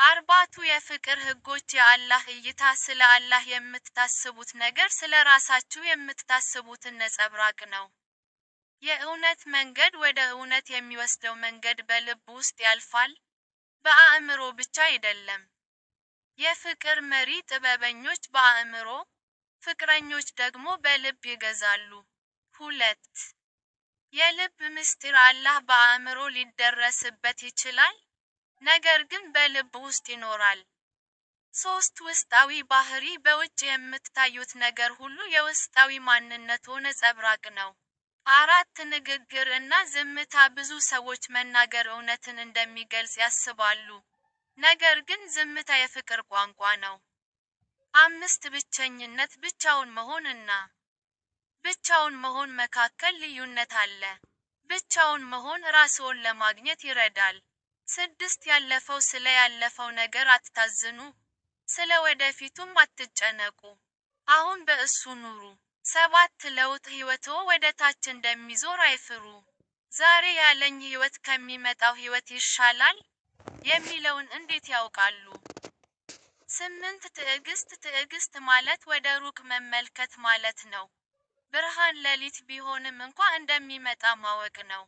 አርባቱ የፍቅር ህጎች የአላህ እይታ ስለ አላህ የምታስቡት ነገር ስለ ራሳችሁ የምታስቡትን ነጸብራቅ ነው። የእውነት መንገድ ወደ እውነት የሚወስደው መንገድ በልብ ውስጥ ያልፋል፣ በአእምሮ ብቻ አይደለም። የፍቅር መሪ ጥበበኞች በአእምሮ፣ ፍቅረኞች ደግሞ በልብ ይገዛሉ። 2. የልብ ምስጢር አላህ በአእምሮ ሊደረስበት ይችላል፣ ነገር ግን በልብ ውስጥ ይኖራል። 3. ውስጣዊ ባህሪ በውጭ የምታዩት ነገር ሁሉ የውስጣዊ ማንነትዎ ነጸብራቅ ነው። 4. ንግግር እና ዝምታ ብዙ ሰዎች መናገር እውነትን እንደሚገልጽ ያስባሉ፣ ነገር ግን ዝምታ የፍቅር ቋንቋ ነው። 5. ብቸኝነት ብቻውን መሆን እና ብቻውን መሆን መካከል ልዩነት አለ። ብቻውን መሆን ራስዎን ለማግኘት ይረዳል። 6. ያለፈው ስለ ያለፈው ነገር አትታዝኑ፣ ስለ ወደፊቱም አትጨነቁ። አሁን በእሱ ኑሩ። 7. ለውጥ ሕይወትዎ ወደ ታች እንደሚዞር አይፍሩ። ዛሬ ያለኝ ሕይወት ከሚመጣው ሕይወት ይሻላል? የሚለውን እንዴት ያውቃሉ? 8. ትዕግስት ትዕግስት ማለት ወደ ሩቅ መመልከት ማለት ነው። ብርሃን ሌሊት ቢሆንም እንኳ እንደሚመጣ ማወቅ ነው።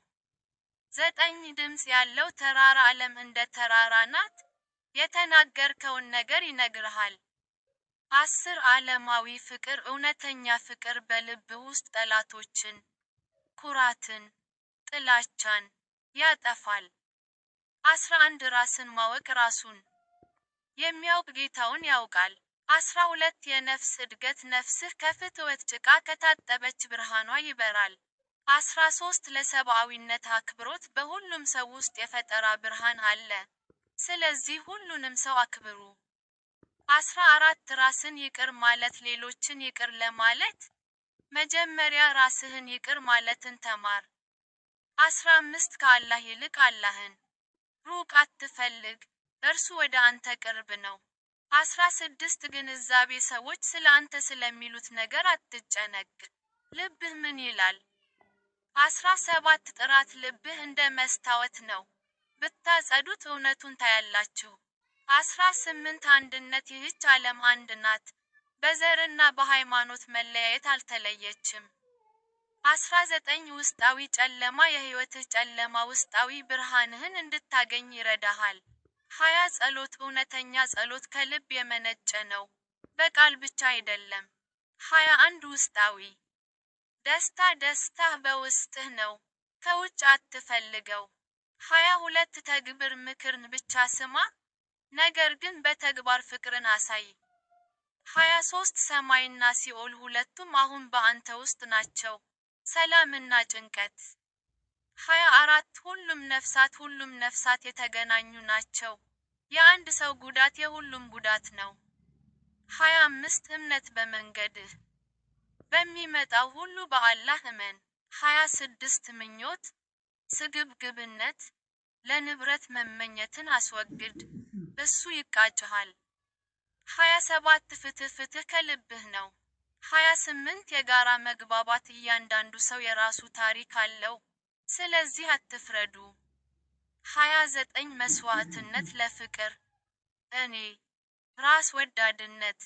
9. ድምፅ ያለው ተራራ ዓለም እንደ ተራራ ናት፣ የተናገርከውን ነገር ይነግርሃል። 10. ዓለማዊ ፍቅር እውነተኛ ፍቅር በልብህ ውስጥ ጠላቶችን፣ ኩራትን፣ ጥላቻን ያጠፋል። 11. ራስን ማወቅ ራሱን የሚያውቅ ጌታውን ያውቃል። 12. የነፍስ እድገት ነፍስህ ከፍትወት ጭቃ ከታጠበች ብርሃኗ ይበራል። 13. ለሰብአዊነት አክብሮት በሁሉም ሰው ውስጥ የፈጠራ ብርሃን አለ፣ ስለዚህ ሁሉንም ሰው አክብሩ። 14. ራስን ይቅር ማለት ሌሎችን ይቅር ለማለት፣ መጀመሪያ ራስህን ይቅር ማለትን ተማር። 15. ከአላህ ይልቅ አላህን ሩቅ አትፈልግ፣ እርሱ ወደ አንተ ቅርብ ነው። 16. ግንዛቤ ሰዎች ስለ አንተ ስለሚሉት ነገር አትጨነቅ። ልብህ ምን ይላል? 17. ጥራት ልብህ እንደ መስታወት ነው፣ ብታጸዱት እውነቱን ታያላችሁ። 18. አንድነት ይህች ዓለም አንድ ናት፣ በዘርና በሃይማኖት መለያየት አልተለየችም። 19. ውስጣዊ ጨለማ የሕይወትህ ጨለማ ውስጣዊ ብርሃንህን እንድታገኝ ይረዳሃል። 20. ጸሎት እውነተኛ ጸሎት ከልብ የመነጨ ነው፣ በቃል ብቻ አይደለም። 21. ውስጣዊ ደስታ ደስታህ በውስጥህ ነው፣ ከውጭ አትፈልገው። 22. ተግብር ምክርን ብቻ ስማ፣ ነገር ግን በተግባር ፍቅርን አሳይ። 23. ሰማይና ሲኦል ሁለቱም አሁን በአንተ ውስጥ ናቸው፣ ሰላምና ጭንቀት። 24. ሁሉም ነፍሳት የተገናኙ ናቸው፣ የአንድ ሰው ጉዳት የሁሉም ጉዳት ነው። 25. እምነት በመንገድህ በሚመጣው ሁሉ በአላህ እመን። 26. ምኞት፣ ስግብግብነት፣ ለንብረት መመኘትን አስወግድ፣ እሱ ይቃጭሃል። 27. ፍትህ ፍትህ ከልብህ ነው። 28. የጋራ መግባባት እያንዳንዱ ሰው የራሱ ታሪክ አለው፣ ስለዚህ አትፍረዱ። 29. መስዋዕትነት ለፍቅር እኔ ራስ ወዳድነት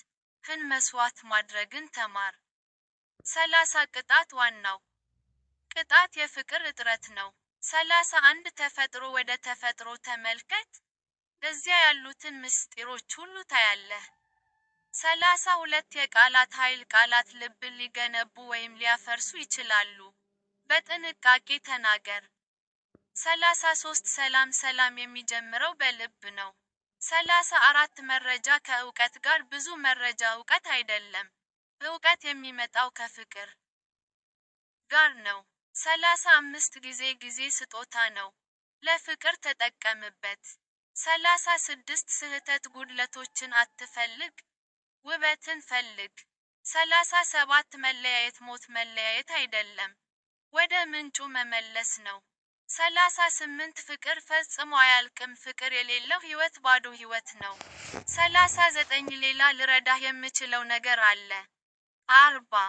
ህን መስዋዕት ማድረግን ተማር። 30. ቅጣት ዋናው ቅጣት የፍቅር እጥረት ነው። 31. ተፈጥሮ ወደ ተፈጥሮ ተመልከት፣ እዚያ ያሉትን ምስጢሮች ሁሉ ታያለህ። 32. የቃላት ኃይል ቃላት ልብን ሊገነቡ ወይም ሊያፈርሱ ይችላሉ። በጥንቃቄ ተናገር። 33. ሰላም ሰላም የሚጀምረው በልብ ነው። 34. መረጃ ከእውቀት ጋር ብዙ መረጃ እውቀት አይደለም። እውቀት የሚመጣው ከፍቅር ጋር ነው። 35. ጊዜ ጊዜ ስጦታ ነው። ለፍቅር ተጠቀምበት። 36. ስህተት ጉድለቶችን አትፈልግ፣ ውበትን ፈልግ። 37. መለያየት ሞት መለያየት አይደለም፣ ወደ ምንጩ መመለስ ነው። 38. ፍቅር ፈጽሞ አያልቅም። ፍቅር የሌለው ሕይወት ባዶ ሕይወት ነው። 39. ሌላ ልረዳህ የምችለው ነገር አለ? 40.